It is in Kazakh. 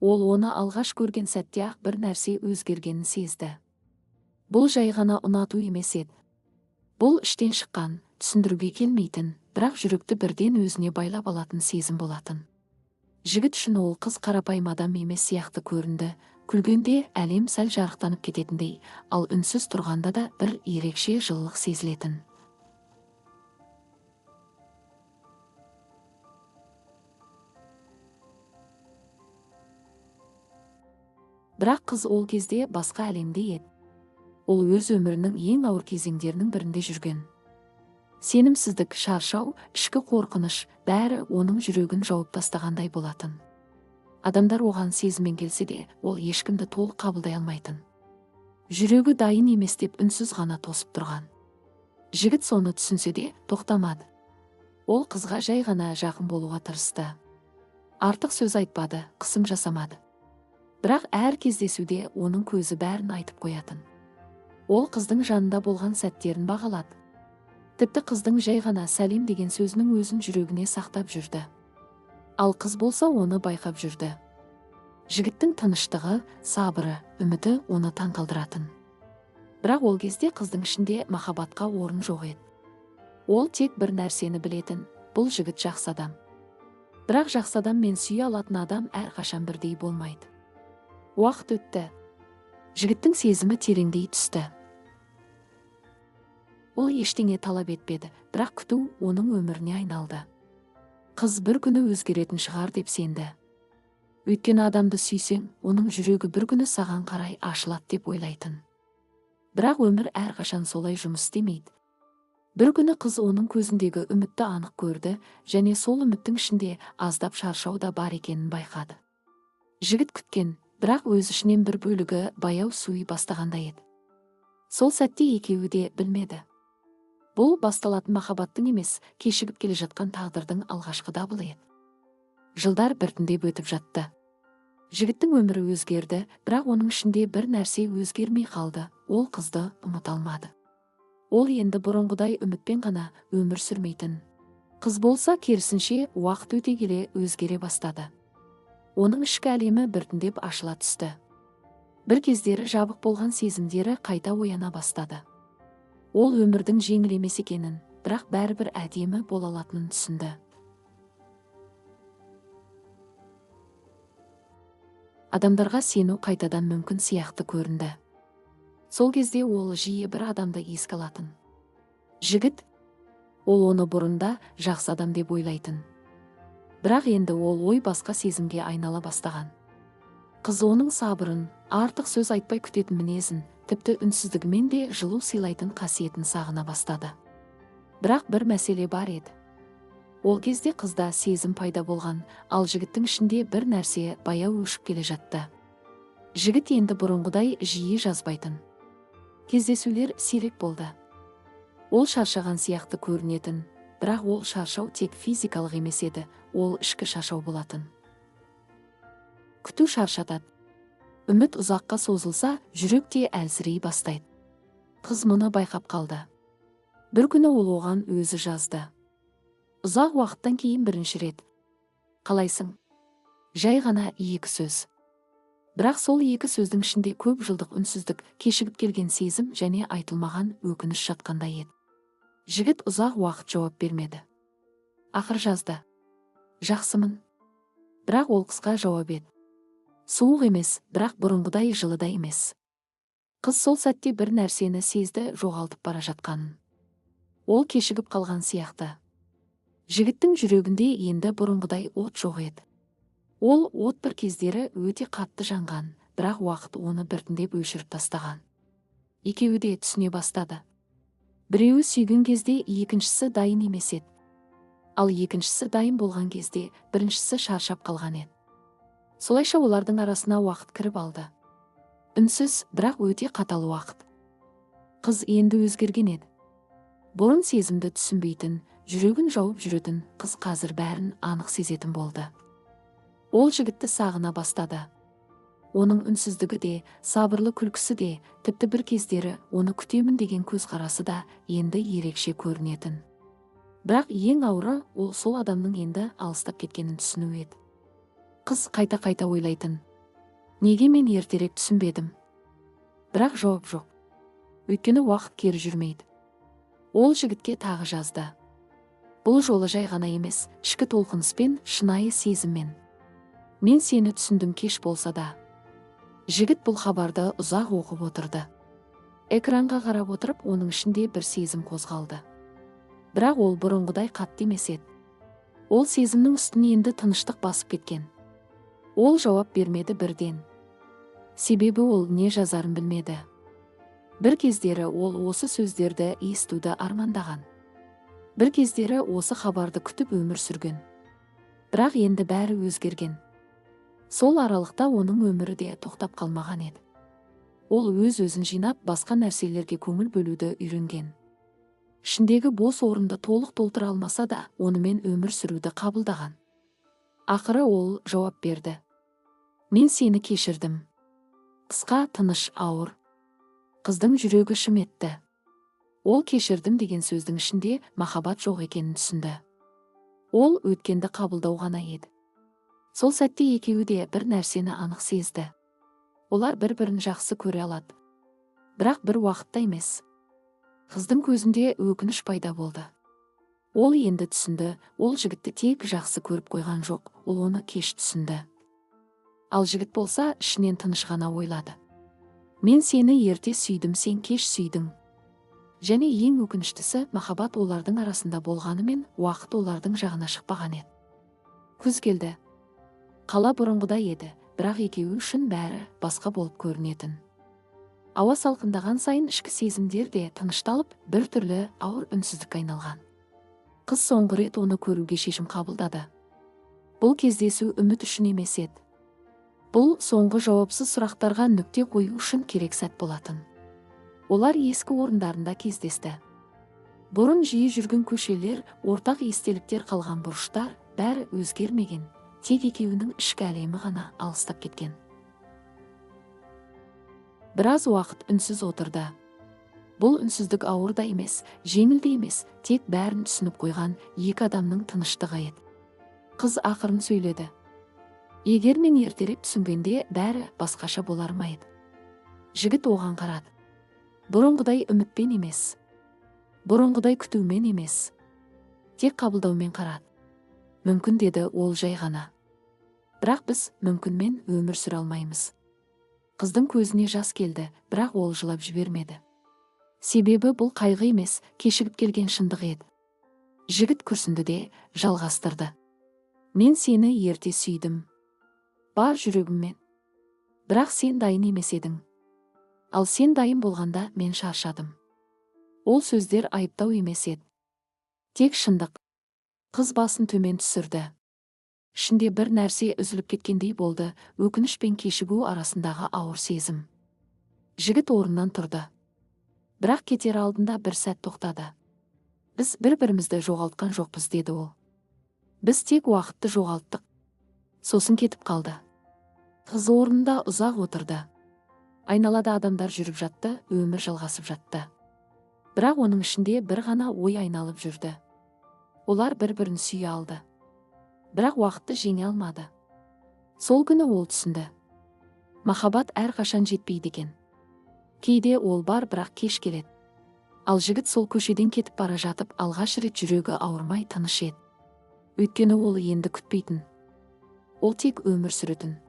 Ол оны алғаш көрген сәтте-ақ бір нәрсе өзгергенін сезді. Бұл жай ғана ұнату емес еді. Бұл іштен шыққан, түсіндіруге келмейтін, бірақ жүректі бірден өзіне байлап алатын сезім болатын. Жігіт үшін ол қыз қарапайым адам емес сияқты көрінді. Күлгенде әлем сәл жарықтанып кететіндей, ал үнсіз тұрғанда да бір ерекше жылылық сезілетін. Бірақ қыз ол кезде басқа әлемде еді. Ол өз өмірінің ең ауыр кезеңдерінің бірінде жүрген. Сенімсіздік, шаршау, ішкі қорқыныш бәрі оның жүрегін жауып тастағандай болатын. Адамдар оған сезіммен келсе де, ол ешкімді толық қабылдай алмайтын. Жүрегі дайын емес деп үнсіз ғана тосып тұрған. Жігіт соны түсінсе де, тоқтамады. Ол қызға жай ғана жақын болуға тырысты. Артық сөз айтпады, қысым жасамады. Бірақ әр кездесуде оның көзі бәрін айтып қоятын. Ол қыздың жанында болған сәттерін бағалады. Тіпті қыздың жай ғана сәлем деген сөзінің өзін жүрегіне сақтап жүрді. Ал қыз болса оны байқап жүрді. Жігіттің тыныштығы, сабыры, үміті оны таңқалдыратын. Бірақ ол кезде қыздың ішінде махаббатқа орын жоқ еді. Ол тек бір нәрсені білетін, бұл жігіт жақсы адам. Бірақ жақсы адам мен сүйе алатын адам әрқашан бірдей болмайды. Уақыт өтті. Жігіттің сезімі тереңдей түсті. Ол ештеңе талап етпеді, бірақ күту оның өміріне айналды. Қыз бір күні өзгеретін шығар деп сенді. Өйткені адамды сүйсең, оның жүрегі бір күні саған қарай ашылады деп ойлайтын. Бірақ өмір әрқашан солай жұмыс істемейді. Бір күні қыз оның көзіндегі үмітті анық көрді, және сол үміттің ішінде аздап шаршау да бар екенін байқады. Жігіт күткен, бірақ өз ішінен бір бөлігі баяу суи бастағандай еді. Сол сәтте екеуі де білмеді. Бұл басталатын махаббаттың емес, кешігіп келе жатқан тағдырдың алғашқы дабылы еді. Жылдар біртіндеп өтіп жатты. Жігіттің өмірі өзгерді, бірақ оның ішінде бір нәрсе өзгермей қалды. Ол қызды ұмыта алмады. Ол енді бұрынғыдай үмітпен ғана өмір сүрмейтін. Қыз болса керісінше уақыт өте келе өзгере бастады. Оның ішкі әлемі біртіндеп ашыла түсті. Бір кездері жабық болған сезімдері қайта ояна бастады. Ол өмірдің жеңіл емес екенін, бірақ бәрібір әдемі бола алатынын түсінді. Адамдарға сену қайтадан мүмкін сияқты көрінді. Сол кезде ол жиі бір адамды еске алатын. Жігіт, ол оны бұрында жақсы адам деп ойлайтын. Бірақ енді ол ой басқа сезімге айнала бастаған. Қыз оның сабырын, артық сөз айтпай күтетін мінезін, тіпті үнсіздігімен де жылу сыйлайтын қасиетін сағына бастады. Бірақ бір мәселе бар еді. Ол кезде қызда сезім пайда болған, ал жігіттің ішінде бір нәрсе баяу өшіп келе жатты. Жігіт енді бұрынғыдай жиі жазбайтын. Кездесулер сирек болды. Ол шаршаған сияқты көрінетін, бірақ ол шаршау тек физикалық емес еді, ол ішкі шаршау болатын. Күту шаршатады. Үміт ұзаққа созылса, жүрек те әлсірей бастайды. Қыз мұны байқап қалды. Бір күні ол оған өзі жазды. Ұзақ уақыттан кейін бірінші рет. Қалайсың? Жай ғана екі сөз. Бірақ сол екі сөздің ішінде көп жылдық үнсіздік, кешігіп келген сезім және айтылмаған өкініш жатқандай еді. Жігіт ұзақ уақыт жауап бермеді. Ақыр жазды. Жақсымын. Бірақ ол қысқа жауап еді. Суық емес, бірақ бұрынғыдай жылы да емес. Қыз сол сәтте бір нәрсені сезді, жоғалтып бара жатқанын. Ол кешігіп қалған сияқты. Жігіттің жүрегінде енді бұрынғыдай от жоқ еді. Ол от бір кездері өте қатты жанған, бірақ уақыт оны біртіндеп өшіріп тастаған. Екеуі де түсіне бастады. Біреуі сүйген кезде екіншісі дайын емес еді. Ал екіншісі дайын болған кезде біріншісі шаршап қалған еді. Солайша олардың арасына уақыт кіріп алды. Үнсіз, бірақ өте қатал уақыт. Қыз енді өзгерген еді. Бұрын сезімді түсінбейтін, жүрегін жауып жүретін қыз қазір бәрін анық сезетін болды. Ол жігітті сағына бастады. Оның үнсіздігі де, сабырлы күлкісі де, тіпті бір кездері оны күтемін деген көзқарасы да енді ерекше көрінетін. Бірақ ең ауыры ол сол адамның енді алыстап кеткенін түсіну еді. Қыз қайта-қайта ойлайтын. Неге мен ертерек түсінбедім? Бірақ жауап жоқ. Өйткені уақыт кері жүрмейді. Ол жігітке тағы жазды. Бұл жолы жай ғана емес, ішкі толқыныспен, шынайы сезіммен. Мен сені түсіндім, кеш болса да. Жігіт бұл хабарды ұзақ оқып отырды. Экранға қарап отырып, оның ішінде бір сезім қозғалды. Бірақ ол бұрынғыдай қатты емес еді. Ол сезімнің үстін енді тыныштық басып кеткен. Ол жауап бермеді бірден. Себебі ол не жазарын білмеді. Бір кездері ол осы сөздерді естуді армандаған. Бір кездері осы хабарды күтіп өмір сүрген. Бірақ енді бәрі өзгерген. Сол аралықта оның өмірі де тоқтап қалмаған еді. Ол өз-өзін жинап, басқа нәрселерге көңіл бөлуді үйренген. Ішіндегі бос орынды толық толтыра алмаса да, онымен өмір сүруді қабылдаған. Ақыры ол жауап берді. Мен сені кешірдім. Қысқа, тыныш, ауыр. Қыздың жүрегі шым етті. Ол кешірдім деген сөздің ішінде махаббат жоқ екенін түсінді. Ол өткенді қабылдау ғана еді. Сол сәтте екеуі де бір нәрсені анық сезді. Олар бір-бірін жақсы көре алады. Бірақ бір уақытта емес. Қыздың көзінде өкініш пайда болды. Ол енді түсінді, ол жігітті тек жақсы көріп қойған жоқ, ол оны кеш түсінді. Ал жігіт болса, ішінен тыныш ғана ойлады. Мен сені ерте сүйдім, сен кеш сүйдің. Және ең өкініштісі, махаббат олардың арасында болғанымен, уақыт олардың жағына шықпаған еді. Күз келді. Қала бұрынғыдай еді, бірақ екеуі үшін бәрі басқа болып көрінетін. Ауа салқындаған сайын ішкі сезімдер де тынышталып, бір түрлі ауыр үнсіздікке айналған. Қыз соңғы рет оны көруге шешім қабылдады. Бұл кездесу үміт үшін емес еді. Бұл соңғы жауапсыз сұрақтарға нүкте қою үшін керек сәт болатын. Олар ескі орындарында кездесті. Бұрын жиі жүрген көшелер, ортақ естеліктер қалған бұрыштар, бәрі өзгермеген, тек екеуінің ішкі әлемі ғана алыстап кеткен. Біраз уақыт үнсіз отырды. Бұл үнсіздік ауыр да емес, жеңіл де емес, тек бәрін түсініп қойған екі адамның тыныштығы еді. Қыз ақырын сөйледі. Егер мен ертерек түсінгенде, бәрі басқаша болар ма еді? Жігіт оған қарады. Бұрынғыдай үмітпен емес. Бұрынғыдай күтумен емес. Тек қабылдаумен қарады. Мүмкін, деді ол жай ғана. Бірақ біз мүмкінмен өмір сүре алмаймыз. Қыздың көзіне жас келді, бірақ ол жылап жібермеді. Себебі бұл қайғы емес, кешігіп келген шындық еді. Жігіт күрсінді де жалғастырды. Мен сені ерте сүйдім. Бар жүрегіммен. Бірақ сен дайын емес едің. Ал сен дайын болғанда мен шаршадым. Ол сөздер айыптау емес еді. Тек шындық. Қыз басын төмен түсірді. Ішінде бір нәрсе үзіліп кеткендей болды, өкініш пен кешігу арасындағы ауыр сезім. Жігіт орнынан тұрды. Бірақ кетер алдында бір сәт тоқтады. Біз бір-бірімізді жоғалтқан жоқпыз, деді ол. Біз тек уақытты жоғалттық. Сосын кетіп қалды. Қыз орнында ұзақ отырды. Айналада адамдар жүріп жатты, өмір жалғасып жатты. Бірақ оның ішінде бір ғана ой айналып жүрді. Олар бір-бірін сүйе алды. Бірақ уақытты жеңе алмады. Сол күні ол түсінді. Махаббат әрқашан жетпейді екен. Кейде ол бар, бірақ кеш келеді. Ал жігіт сол көшеден кетіп бара жатып, алғаш рет жүрегі ауырмай тыныш еді. Өйткені ол енді күтпейтін. Ол тек өмір сүретін.